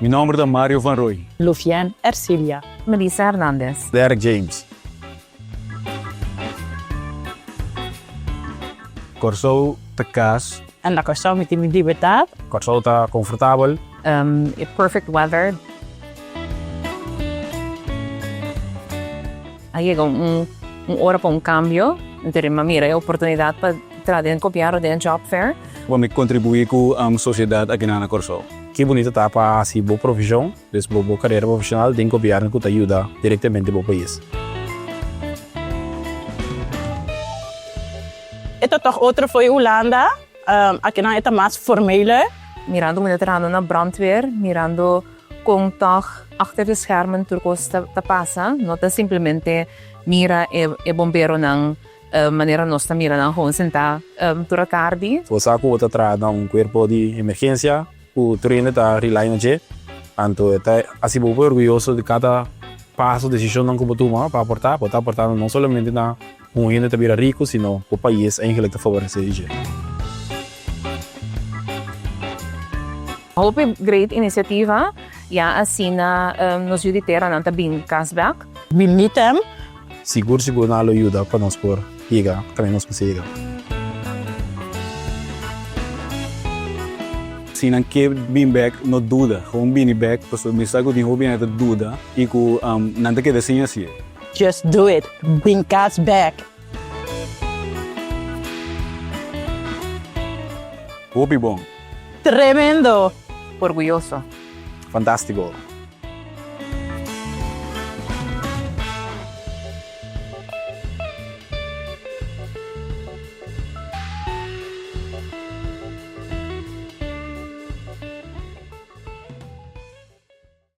Mi nòmber ta Mario van Rooy. Lufian Ercilia. Melissa Hernandez. Derek James. Kòrsou ta kas. Na Kòrsou mi tin mi libertat. Kòrsou ta konfortabel. E perfect weather. A yega un ora pa un kambio, entonces mi a mira e oportunidat pa traha den gobièrnu den e job fair. Bo mi kontribuí ku sosiedat akinan na Kòrsou. Ki bunita ta pa hasi bo profeshon, dus bo bo karera profeshonal den gobièrnu ku ta yuda direktamente bo pais. E ta tòg otro fo'i Hulanda, akinan e ta mas formeler. Mirando mi ta trahando na brandweer, mirando Kon tòg achter de schermen tur kos ta pasa, no ta simplemente mira e bomberonan manera nos ta mira nan gewoon sentá tur atardi. Bo sa ku bo ta traha na un kuerpo di emergensia ku tur hende ta rely na dje, anto e ta hasi bo hopi orguyoso di kada paso, desishonnan ku bo tuma pa aportá, bo ta aportando no solamente na un hende ta bira riku, sino bo pais eigenlik ta favoresé di dje. Hopi great iniciativa, ya asina nos yu di teranan ta bin cas bek. Mi mitem. Sigur sigur nan lo yuda pa nos por yega kaminda nos mester yega. Si nan ke bin bek no duda, gewoon bini bek pasobra mi sa ku tin hopi hende ta duda i ku nan ta keda sin hasié. Just do it, bin cas bek. Hopi bon. Tremendo! Orguyoso. Fantastico.